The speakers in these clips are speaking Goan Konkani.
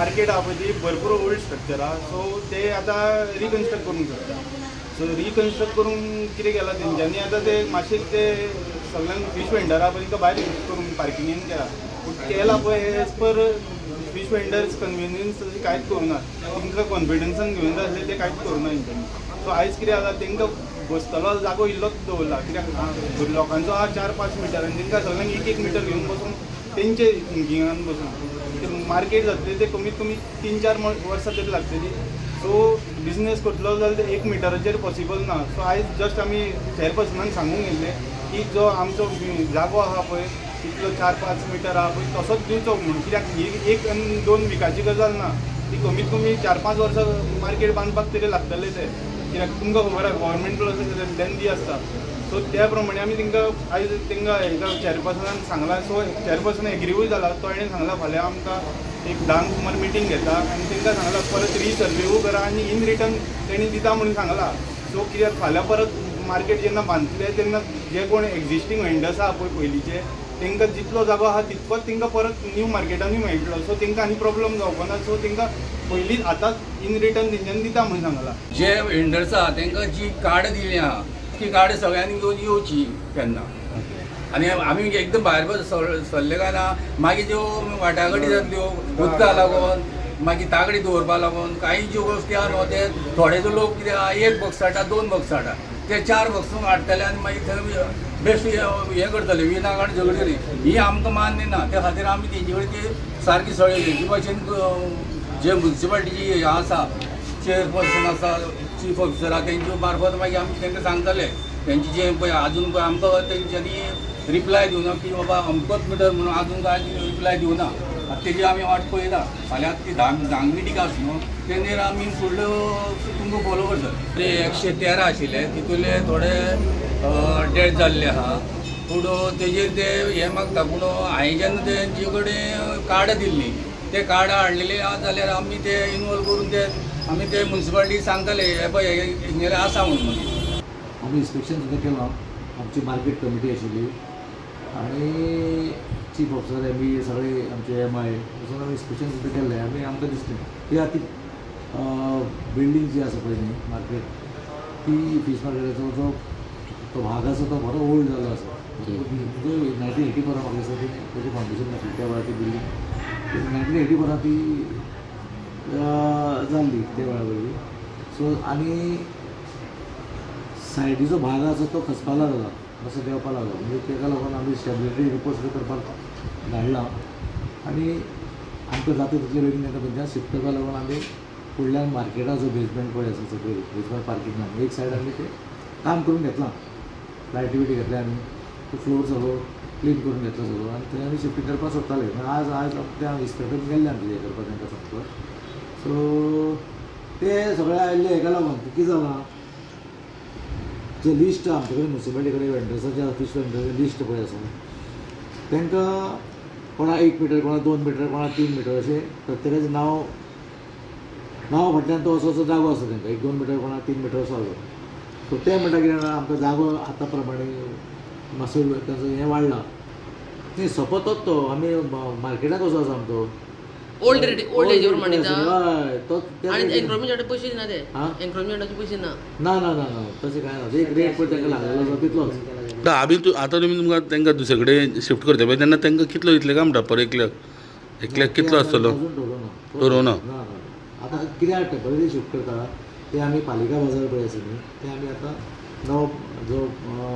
मार्केट आहा पळय ती भरपूर ओल्ड स्ट्रक्चर आहा, सो ते आतां रिकन्स्ट्रक्ट करूंक शकता. सो रिकन्स्ट्रक्ट करूंक कितें केलां तेंच्यांनी आतां ते मातशे ते सगळ्यांक फीश वेंडर आहा पळय तांकां भायर शिफ्ट करूंक पार्किंगेन केला. पूण केला पळय as per fish vendors convenience तशें कांयच करूं ना, तांकां कॉन्फिडन्सान घेवन जाय आसलें तें कांयच करूं ना तेंच्यांनी. सो आयज कितें जालां तांकां बसतलो जागो इल्लोच दवरला, कित्याक लोकांचो आहा 4-5 मिटर आनी तांकां सगळ्यांक 1-1 मिटर घेवन बसून तेंचे थिंकिंगान बसून मार्केट जातलें ते कमीत कमी 3-4 वर्सां तरी लागतली. सो बिजनेस करतलो जाल्यार ते 1 मिटराचेर पॉसिबल ना. सो आयज जस्ट आमी चेअरपर्सनाक सांगूंक येयल्ले की जो आमचो जागो आहा पळय तितलो 4-5 मिटर आहा पळय तसोच दिवचो म्हणून, कित्याक ही 1 आनी 2 विकाची गजाल ना, ती कमीत कमी 4-5 वर्सां मार्केट बांदपाक तरी लागतले ते, कित्याक तुमकां खबर आहा गव्हर्मेंट प्रोसेस लेंदी आसता. सो त्या प्रमाणे आमी तांकां आयज तांकां हेका चेअरपर्सनान सांगलां. सो चेअरपर्सन एग्रीवूय जाला, तो हाणें सांगलां फाल्यां आमकां एक 10 सुमार मिटींग घेता आनी तांकां सांगलां परत रिसर्वेवूय करा आनी इन रिटर्न तेणी दिता म्हणून सांगलां. सो कित्याक फाल्यां परत मार्केट जेन्ना बांदतले तेन्ना जे कोण एग्जिस्टींग वेंडर्स आहा पळय पयलींचे तांकां जितलो जागो आहा तितकोच तांकां परत न्यू मार्केटानूय मेळटलो. सो तांकां आनी प्रॉब्लम जावपा ना. सो तांकां पयलींच आतांच इन रिटर्न तेंच्यांनी दिता म्हणून सांगलां. जे वेंडर्स आहा तांकां जी कार्डां दिली आहा ती कार्डां सगळ्यांनी घेवन येवची तेन्ना, आनी आमी एकदम भायर सरले काय ना मागीर ज्यो वाटाघाटी जातल्यो उदका लागून मागीर तागडी दवरपा लागून काही ज्यो गोश्टी आहा न्हू ते थोडे जो लोक कितें आहा 1 बॉक्स हाडटा 2 बॉक्स हाडटा ते 4 बॉक्सूंक हाडटले आनी मागीर थंय बेश्ट हें करतले विना काडून झगडटली. ही आमकां मान्य ना, त्या खातीर आमी तेंचे कडेन ती सारकी सगळी हेजी भाशेन जे मुन्सिपालिटीची हें आसा चेअरपर्सन आसा चीफ ऑफिसर आहा तेंचे मार्फत मागीर आमी तांकां सांगतले तेंचे जे पळय आजून पळय आमकां तेंच्यांनी रिप्लाय दिवना की बाबा अमकोच मिटर म्हणून आजून काय रिप्लाय दिवना. आतां तेजी आमी वाट पळयता. फाल्यां ती 10 मिटींग आसा न्हू तेजेर आमी फुडल्यो तुमकां फॉलो करतले. ते 113 आशिल्ले तितूंतले थोडे डेड जाल्ले आहा, पूण तेजेर ते हें मागता. पूण हांवें जेन्ना तेंचे कडेन कार्डां दिल्लीं ते कार्डां हाडलेली आहा जाल्यार आमी ते इनवॉल्व करून ते आमी ते मुन्सिपालिटी सांगतले हे पळय हेंगेलें आसा म्हणून. मागीर आमी इन्स्पेक्शन सुद्दां केलां, आमची मार्केट कमिटी आशिल्ली आनी चीफ ऑफिसर एम बी सगळे आमचे एम I वचून आमी इन्स्पेक्शन सुद्दां केल्लें. आमी आमकां दिसलें की आतां बिल्डींग जी आसा पळय न्ही मार्केट ती फीश मार्केटाचो जो तो भाग आसा तो बरो ओल्ड जाल्लो आसा. म्हणजे 1984 म्हाका दिसता ती तेजें फावंडेशन घातली त्या वेळार ती बिल्डींग 1984 ती जाल्ली त्या वेळा वयली. सो आनी सायडीचो भाग आसा तो खचपाक लागला, मातसो देंवपाक लागलो, म्हणजे तेका लागून आमी स्टेबिलिटी रिपोर्ट सुद्दां करपाक धाडला आनी आमकां जाता तितले बेगीन तांकां थंयच्यान शिफ्ट करपाक लागून आमी फुडल्यान मार्केटाचो बेजमेंट पळय आसा सकयल बेजमेंट पार्किंगान एक सायड आमी तें काम करून घेतलां, लायटी बिटी घेतल्या आमी तो फ्लोर सगळो क्लीन करून घेतला सगळो आनी थंय आमी शिफ्टींग करपाक सोदताले. आज आज त्या इन्स्पेक्टर गेल्ले आमचे हें करपाक तांकां सांगपाक. सो ते सगळे आयिल्ले हेका लागून कितें जालां जे लिस्ट आमचे कडेन मुन्सिपालिटी कडेन वेंडर्साचे फीश वेंडर्साचें लिस्ट पळय आसा तांकां कोणा 1 मिटर कोणा 2 मिटर कोणा 3 मिटर अशें प्रत्येकाचें नांव नांव फाटल्यान तो असो असो जागो आसा तांकां 1-2 मिटर कोणा 3 मिटर असो आसलो. सो ते म्हणटा कितें जाणा आमकां जागो आतां प्रमाणे मातसो तांचो हें वाडला न्ही सोंपतोच तो आमी मार्केटाक कसो आसा आमचो ओल्ड रेट ओल्ड एज म्हणटा हय तो आनी एन्क्रोचमेंटाचे पयशे दिना ते एन्क्रोचमेंटाचे पयशे ना ना ना ना ना तशें कांय ना एक रेट पळय तांकां लागलेलो आसा तितलोच. आमी आतां तुमी तुमकां तांकां दुसरे कडेन शिफ्ट करता पळय तेन्ना तांकां कितलो दितले काय म्हणटा पर एकल्याक एकल्याक कितलो आसतलो? ठरोवना ना. आतां कित्याक टेंपररी शिफ्ट करता ते आमी पालिका बाजार पळय आसा न्ही ते आमी आतां नवो जो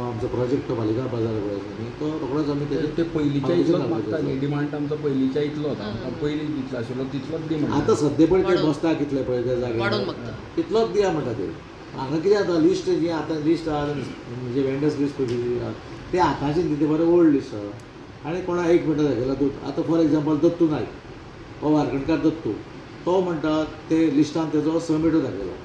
आमचो प्रोजेक्ट तो पालिका बाजार पळय आसा न्ही तो रोखडोच आमी ते पयलींच्या इतलोच मागता न्ही डिमांड आमचो पयलींच्या इतलोच आमकां पयलीं जितलो आशिल्लो तितलोच डिमांड. आतां सद्या पळय ते बसता कितले पळय त्या जाग्यार तितलोच दिया म्हणटा ते. हांगा कितें जाता लिस्ट जी आतां लिस्ट आहा म्हणजे वेंडर्स लिस्ट पळय ते आतांचे न्ही ते बरें ओल्ड लिस्ट आहा आनी कोणा 1 मिटर दाखयला दूद. आतां फॉर एग्जाम्पल दत्तू नायक हो वारखंडकार दत्तू तो म्हणटा ते लिस्टान तेजो 6 मिटर दाखयलो.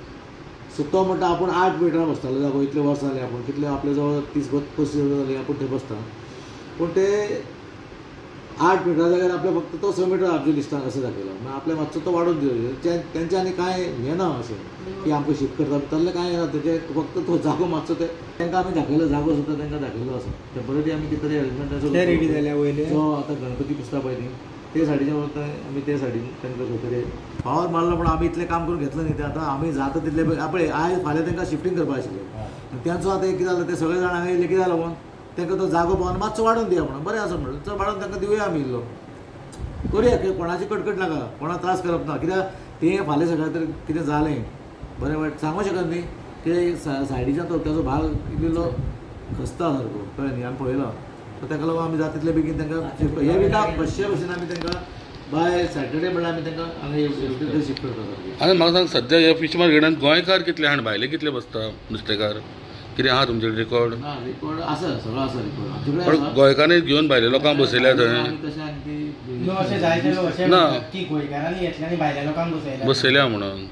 सो तो म्हणटा आपूण 8 मिटरां बसतालो जागो इतले वर्सां जालीं आपूण कितले आपले जवळ 30-35 वर्सां जालीं आपूण थंय बसता पूण ते 8 मिटरा जाग्यार आपल्या फक्त तो 6 मिटर आमच्या लिस्टान अशें दाखयलो. मागीर आपल्या मातसो तो वाडोवन दिलो तेंच्या आनी कांय हें ना अशें की आमकां शिफ्ट करता तसलें कांय ना तेजें फक्त तो जागो मातसो ते तांकां आमी दाखयलो जागो सुद्दां तांकां दाखयलो आसा. टेंपररी आमी कितें तरी अरेंजमेंट रेडी जाल्या वयले जो आतां गणपती पुजता पळय न्ही ते सायडीच्यान वता आमी ते सायडीन तांकां खंय तरी पावर मारलो पूण आमी इतलें काम करून घेतलें न्ही तें आतां आमी जाता तितलें पळय आयज फाल्यां तांकां शिफ्टींग करपा आशिल्लें आनी तेंचो आतां एक कितें जालें ते सगळे जाण हांगा येयले कितें जालें म्हणून तांकां तो जागो पावन मातसो वाडोवन दिया म्हणून बरें आसा म्हणून चड वाडोवन तांकां दिवया आमी इल्लो करुया कोणाची कटकट नाका कोणाक त्रास करप ना कित्याक तें फाल्यां सकाळीं तर कितें जालें बरें वायट सांगूंक शकत न्ही ते सायडीच्यान तो ताजो भाग इल्लो खसता सारको कळ्ळें न्ही आमी पळयला सो ताका लागून आमी जाता तितले बेगीन तांकां हे विका बसचे भशेन आमी तांकां बाय सॅटर्डे म्हणल्यार आमी तांकां हांगा शिफ्ट करता सारकें. आनी म्हाका सांग सद्या ह्या फिश मार्केटान गोंयकार कितले आनी भायले कितले बसता नुस्तेकार कितें आहा तुमचे रिकॉर्ड? ना रिकॉर्ड आसा सगळो आसा रिकॉर्ड पण गोंयकारांनी घेवन भायले लोकांक बसयल्या थंय तशें आनी अशें जायते लोक अशें ना की गोंयकारांनी घेतले आनी भायल्या लोकांक बसयल्या बसयल्या म्हणून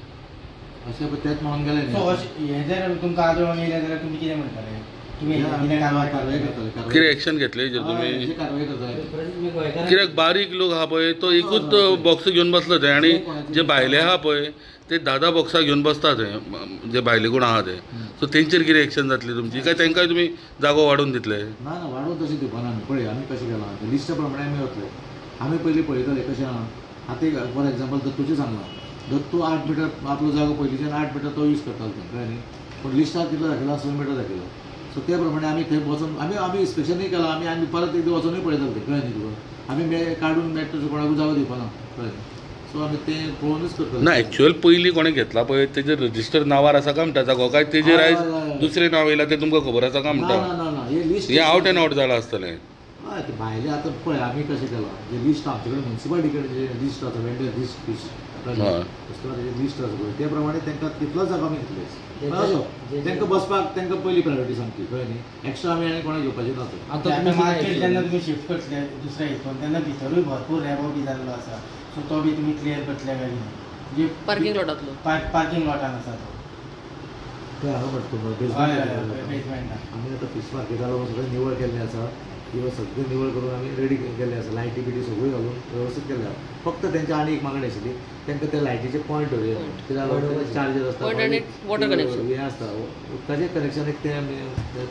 अशें पळय तेंच म्हणून गेले सो अशें हें जर तुमकां आदळून येयलें जाल्यार तुमी कितें म्हणटले? तुमी कारवाय करतले कितें एक्शन घेतले हेजेर तुमी? कारवाय करतले कित्याक बारीक लोक आहा पळय तो एकूच बॉक्स घेवन बसलो थंय आनी जे भायले आहा पळय ते 10-10 बॉक्सां घेवन बसता थंय जे भायले कोण आहा ते सो तेंचेर कितें एक्शन जातली तुमची काय तांकांय तुमी जागो वाडोवन दितले? ना ना वाडोवन तशें दिवपाना आमी पळय आमी कशें केलां लिस्टा प्रमाणे आमी वतले आमी पयलीं पळयतले कशें आहा आतां एक फॉर एग्जाम्पल दत्तूचें सांगलां दत्तू 8 मिटर आपलो जागो पयलींच्यान 8 मिटर तो यूज करतालो थंय कळ्ळें न्ही पूण लिस्टार कितलो दाखयला 6 मिटर दाखयला सो ते प्रमाणे आमी थंय वचून आमी आमी इन्स्पेक्शनूय केलां आमी आनी परत एकदां वचोनूय पळयतले थंय कळ्ळें न्ही तुका आमी काडून मेळटा कोणाकूय जागो दिवपाना कळ्ळें सो आमी तें पळोवनूच करतले. ना एक्चुअल पयलीं कोणें घेतला पळय तेजेर रजिस्टर नांवार आसा काय म्हणटा जागो काय तेजेर आयज दुसरें नांव येयलां तें तुमकां खबर आसा काय म्हणटा? ना ना ना हें लिस्ट हें आवट एंड आवट जालां आसतलें. हय ते भायले आतां पळय आमी कशें केलां जें लिस्ट आमचे कडेन मुन्सिपालिटी कडेन जें लिस्ट आसा वेंडर लिस्ट फीश तेजें लिस्ट आसा पळय ते प्रमाणे तांकां तितलोच जागो आमी दितले असो तांकां बसपाक तांकां पयली प्रायोरिटी सामकी कळ्ळें न्ही एक्स्ट्रा आमी आनी कोणाक घेवपाचें ना थंय. आतां मार्केट जेन्ना तुमी शिफ्ट करतले दुसऱ्या हितून तेन्ना भितरूय भरपूर रेबो बी जाल्लो आसा सो तो बी तुमी क्लियर करतले काय न्ही? पार्किंग लॉटांतलो पार्किंग लॉटान आसा तो ते हांगा म्हणटा बेजमेंटान आमी आतां फीश मार्केटा लागून सगळें निवळ केल्लें आसा किंवा सगळें निवळ करून आमी रेडी केल्लें आसा लायटी बिटी सगळ्यो घालून वेवस्थीत केल्लें आसा फक्त तेंचे आनी एक मागणी आशिल्ली तांकां ते लायटीचे पॉयंट दवरया कित्याक चार्जर आसता हें आसता उदकाचें कनेक्शन एक तें आमी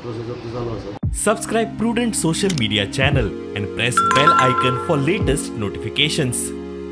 प्रोसेस चालू आसा. Subscribe Prudent social media channel and press bell icon for latest notifications.